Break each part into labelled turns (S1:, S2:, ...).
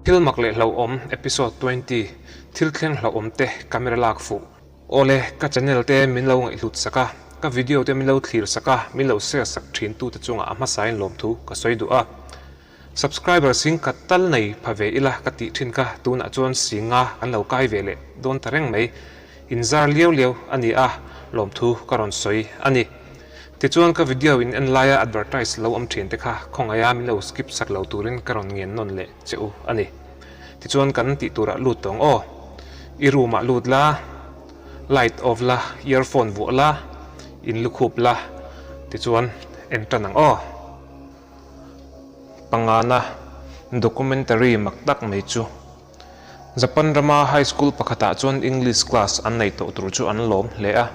S1: Thil mak leh hlauhawm Episode 20, Thil thleng hlauhawm te camera lak fuh. Awle, ka channel te min lo ngaihhlut sak a, ka video te min lo thlir sak a, min lo share sak thin tu te chungah a hmasain lawmthu ka sawi duh a. Subscriber sing khat tal nei pha ve ila ka tih thin kha tunah chuan singa kan lo kai ve leh dawn ta reng mai. Inzar liau liau a ni a, lawmthu ka rawn sawi a ni. Tichuan ka video in en laia advertise lo awm thin te kha khawngaia min lo skip sak lo turin ka rawn ngen nawn leh che u a ni. Tichuan kan tih turah lut tawng aw. I room ah lut la, light off la, earphone vuah la, in lukhup la, tichuan en tan ang aw. Pangana documentary mak tak mai chu Japan rama high school pakhatah chuan English class an neih tawh tur chu an lawm hle a.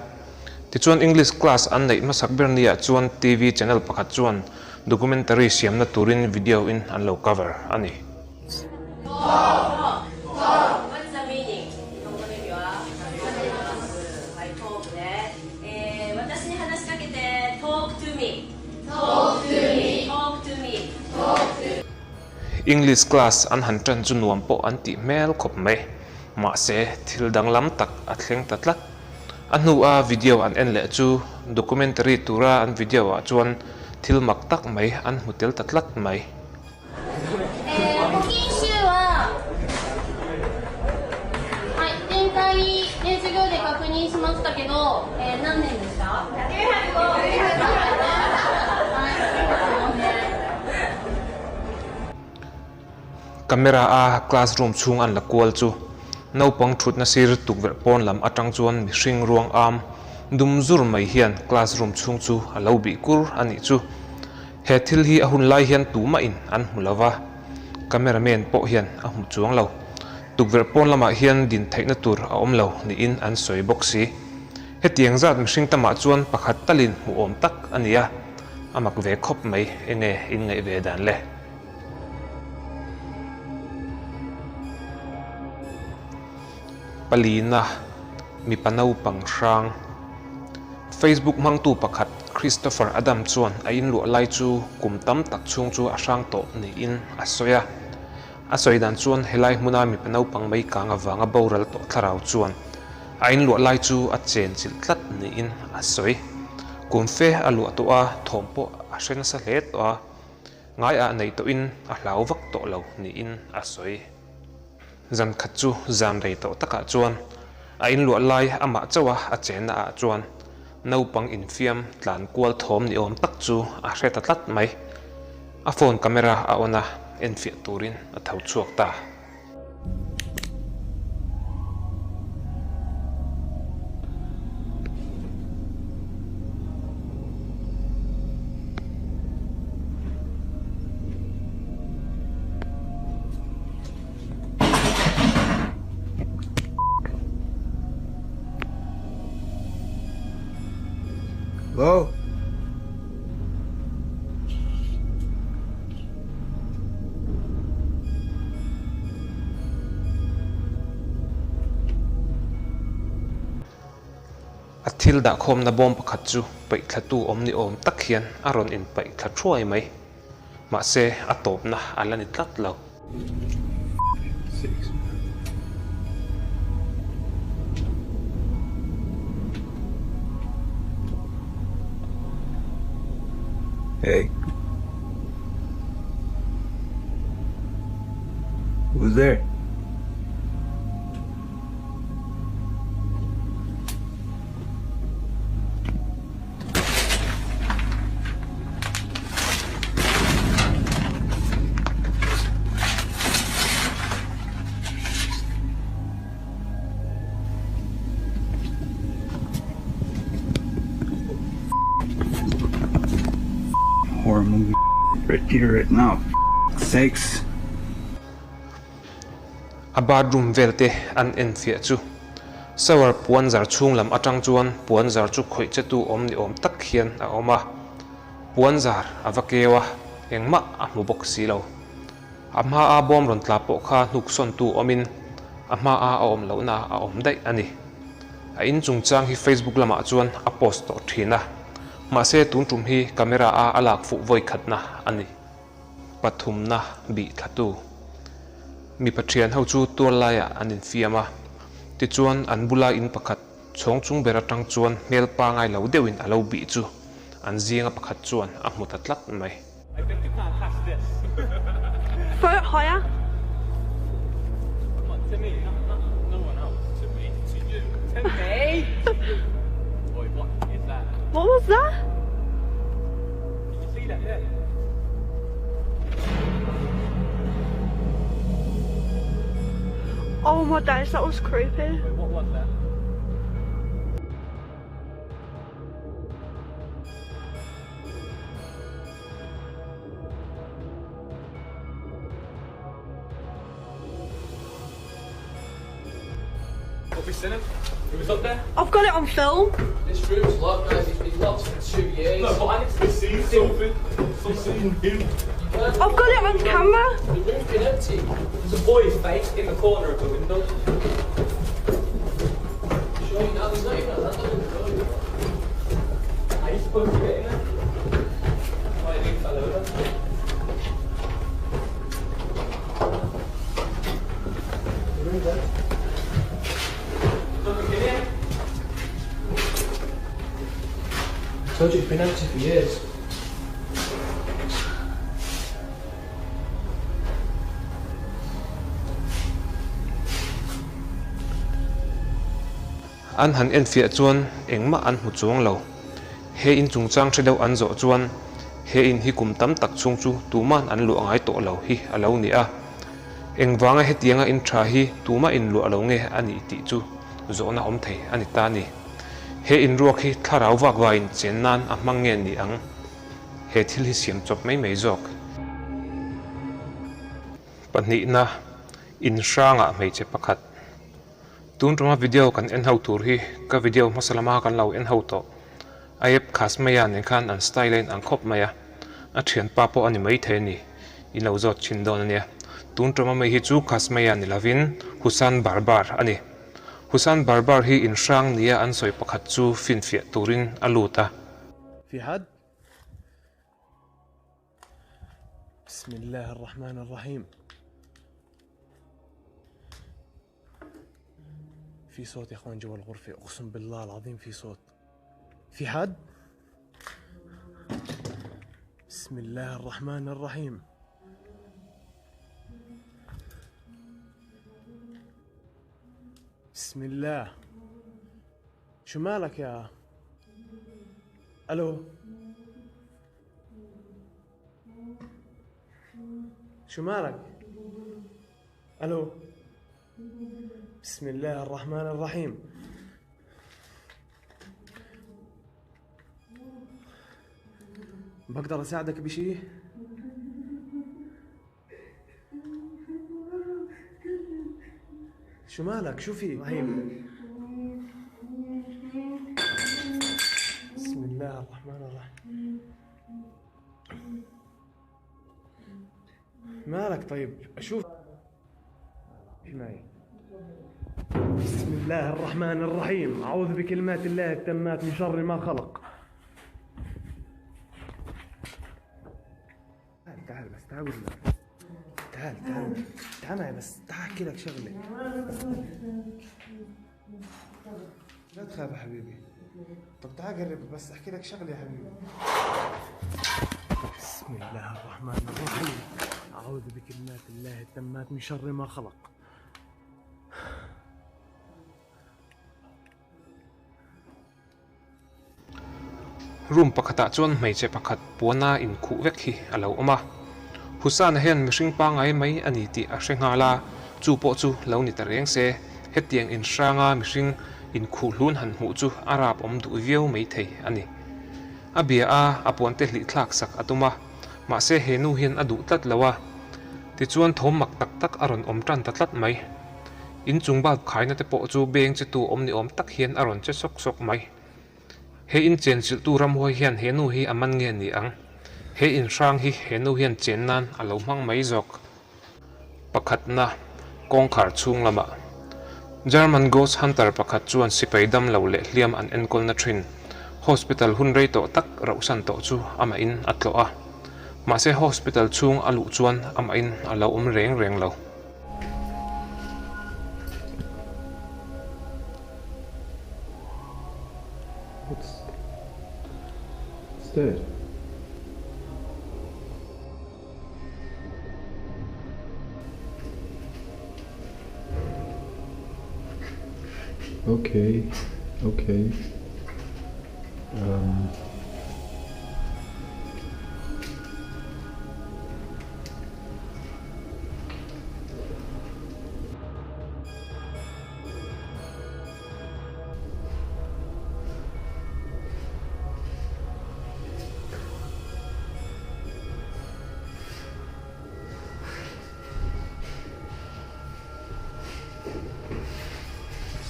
S1: Tichuan English class an neih hmasak ber niah chuan TV channel pakhat chuan documentary siamna turin video in an lo cover a ni. English class an han ṭan chu nuam pawh an tih hmel khawp mai. Mahse, thil danglam tak a thleng ta tlat. A hnua video an en leh chu documentary tura an video ah chuan thil mak tak mai an hmu tel ta tlat mai. Camera a classroom chhung an la kual chu naupang thutna sir tukverh pawn lam atang chuan mihring ruang am dum zur mai hian classroom chhung chu a lo bih kur a nih chu. He thil hi a hun lai hian tumah in an hmu lo va, cameraman pawh hian a hmu chuang lo. Tukverh pawn lamah hian din theihna tur a awm lo niin an sawi bawk si. Hetiang zat mihring tamah chuan pakhat talin hmuhawm tak a ni a, a mak ve khawp mai enge in ngaih ve dan le. Palina, mipa naupang hrang. Facebook hmangtu pakhat Christopher Adam chuan a inluah lai chu kum tam tak chhung chu a hrang tawh niin a sawi a. A sawi dan chuan helai hmuna mipa naupang mai kang avanga boral tawh thlarau chuan a inluah lai chu a chen chilh tlat niin a sawi. Kum fe a luah tawh a, thawm pawh a hre nasa hle tawh a, ngaiah nei tawhin a hlau vak tawh lo niin a sawi. Zan khat chu zan rei tawh takah chuan a inluah lai amah chauha a chenna ah chuan naupang infiam tlan kual thawm ni awm tak chu a hre ta tlat mai. A phone camera a on a, enfiah turin a tho chhuak ta.
S2: Hello?
S1: A thil dahkhawmna bawm pakhat chu paihthlatu awm ni awm tak hian a rawn inpaihthla thuai mai. Mahse, a tawpna a la ni tlat lo.
S2: Hey. Who's there? Horror movie right here right now. Sakes.
S1: A bathroom vel te an enfiah chu Shower puan zar chhung lam atang chuan puan zar chu khawih che tu awm ni awm tak hian a awm a, puan zar a va keu a, engmah a hmu bawk si lo. A hma a bawm rawn tla pawh kha hnuk sawn tu awmin a hma a a awm lohna a awm daih a ni. A in chungchang hi Facebook lamah chuan a post tawh thin a, mahse tun tum hi camera a a lak fuh vawi khatna a ni. Pathumna bih thlatu. Mipa thian ho chu tual laiah an infiam a, tichuan an bula in pakhat chhawng chung ber atang chuan hmel pangai lo deuhin a lo bih chu an zinga pakhat chuan a hmu ta tlat mai.
S3: Oh my days, that was creepy.
S4: Wait, what was that? Have we seen him? He was up there.
S3: I've got it on film.
S5: This room's locked, guys. It's been locked for two years.
S4: No, but I need to see something. Something him.
S3: I've got it on camera.
S5: The room's been empty.
S4: There's a boy's face in the corner of the window.
S5: Sure, you know, there's not even a handle in the door. you know.
S4: Are you supposed to get in there? Oh, he fell over. The room's empty. Nothing in here.
S5: Told you it's been empty for years.
S1: An han enfiah chuan engmah an hmu chuang lo. He in chungchang hre deuh an zawh chuan he in hi kum tam tak chhung chu tuman an luah ngai tawh lo hi a lo ni a. Engvanga hetianga in tha hi tumah in luah lo nge a nih tih chu zawhna awm thei a ni ta a ni. He in ruak hi thlarau vak vaiin chen nan a hmang nge ni ang? He thil hi siam chawp mai mai zawk. Pahnihna, in hrangah hmeichhe pakhat. Tun tuma video kan en ho tur hi ka video hmasa lama kan lo en ho tawh. Ayep Khasmaya nen khan an style a in ang khawp mai a, a thianpa pawh a ni maithei a ni, in lo zawt thin dawn a nia. Tun tuma mai hi chu Khasmaya ni lovin Husan Barbar a ni. Husan Barbar hi in hrang nia an sawi pakhat chu finfiah turin a lut a.
S6: في حد؟ بسم الله الرحمن الرحيم في صوت يا اخوان جوا الغرفة اقسم بالله العظيم في صوت في حد؟ بسم الله الرحمن الرحيم بسم الله شو مالك يا الو شو مالك الو بسم الله الرحمن الرحيم بقدر اساعدك بشي شو مالك شو في رحيم بسم الله الرحمن الرحيم مالك طيب اشوف معي بسم الله الرحمن الرحيم أعوذ بكلمات الله التامات من شر ما خلق تعال تعال بس تعال قول لك. تعال تعال تعال معي بس تعال احكي لك شغله لا تخاف يا حبيبي طب تعال قرب بس احكي لك شغله يا حبيبي بسم الله الرحمن الرحيم أعوذ بكلمات الله التامات من شر ما خلق
S1: Room pakhatah chuan hmeichhe pakhat puana inkhuh vek hi a lo awm a. Husana hian mihring pangngai mai a ni tih a hre nghal a, chu pawh chu lo ni ta reng se. Hetiang inhranga mihring inkhuh hlun han hmuh chu a rap awm duh viau mai thei a ni. A bia a, a puante hlih thlak sak a tum a, mahse he nu hian a duh tlat lo a. Tichuan thawm mak tak tak a rawn awm tan ta tlat mai. Inchung bulb khaina te pawh chu beng che tu awm ni awm tak hian a rawn che sawk sawk mai. He in chenchilhtu ramhuai hian he nu hi a man nge ni ang? He in hrang hi he nu hian chen nan a lo hmang mai zawk. Pakhatna, kawngkhar chhung lamah German ghost hunter pakhat chuan sipai dam lo leh hliam an enkawlna thin hospital hun rei tawh tak rauhsan tawh chu amahin a tlawh a. Mahse hospital chhung a luh chuan amahin a lo awm reng reng lo.
S7: dead. Okay, okay. Um,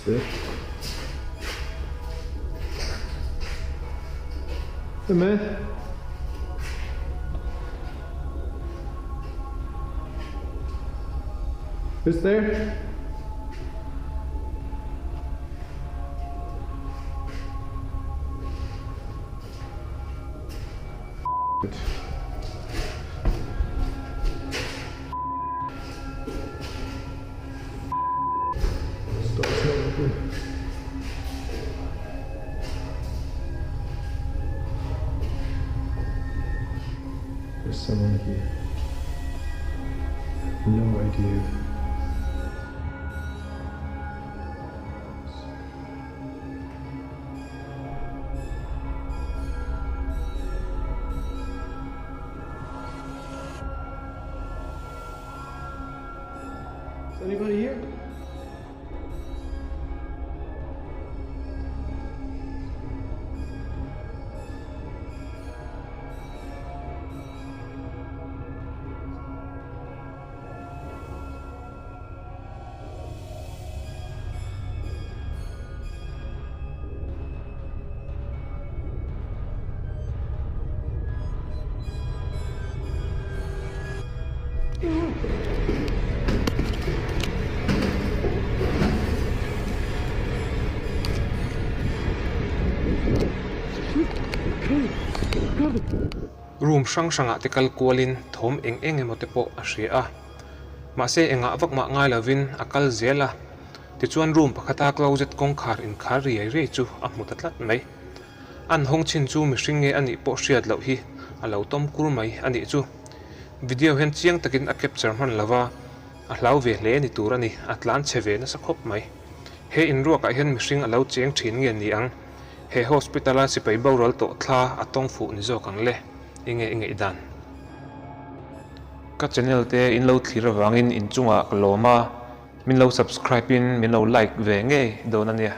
S7: What's this? Hey man. Who's there? There's someone here. No idea. Is anybody here?
S1: Room hrang hrangah te kal kualin thawm eng eng emaw te pawh a hria a, mahse engah vak mah ngai lovin a kal zel a, tichuan room pakhata closet kawngkhar inkhar riai riai chu a hmu ta tlat mai. An hawng chin chu mihring nge a nih pawh hriat loh hi a lo tawm kur mai a nih chu. Video hian chiang takin a capture hman lo va, a hlau ve hle ni tur a ni, a tlan chhe ve nasa khawp mai. He inruakah hian mihring a lo cheng thin nge ni ang? He hospital a sipai boral tawh thla a tawng fuh ni zawk ang le, enge i ngaihdan? Ka channel te in lo thlir avangin inchungah ka lawm a, min lo subscribe in min lo like ve ngei dawn a nia.